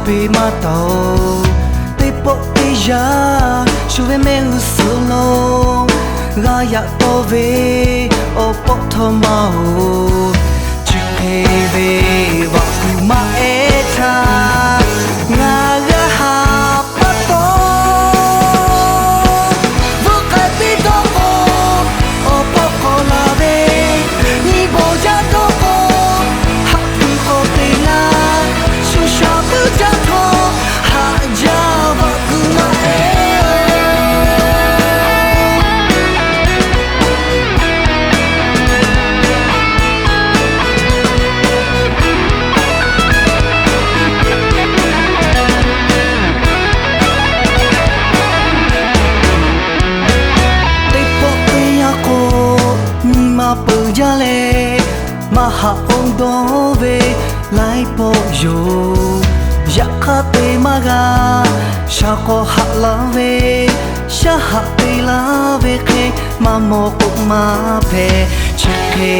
Peˇ maˇ taˍ-oˬ, teˇ pawˆ teˇ yanˇ shu ve mehˆ g'uˇ suhˍ lo g'a yaꞈ taw ve awˬ pawˆ htawˇ maˇ-oˬ, chi hk'e ve vaꞈ kuˬ maˇ ehˉ htaˇ ngaˬ g'a haꞈ pa taw, vuiˇ k'ai piˇ dawˇ k'o, awˬ pawˆ k'awꞈ la ve, nyi bawˬ jaˇ dawˇ k'o, haꞈ kuiˬ k'awꞈ te laˇ, shu shaˍ puiˉ jaˇ htawˇ, haꞈ jaˇ vaꞈ kuˬ maˇ ehˉ. Teˇ pawˆ teˇ yanˇ k'o, nyi ma peuˬ jaˇ leh, maˇ haꞈ oˇ dawˇ ve laiˉ pawˆ yoˬ. Yaꞈ hk'aˇ te maˇ g'a, shaˍ k'awꞈ haꞈ laˇ ve, shaˉ haꞈ te laˇ ve hk'e, maˇ mawˬ k'o maˇ hpehꞈ. Chi hk'e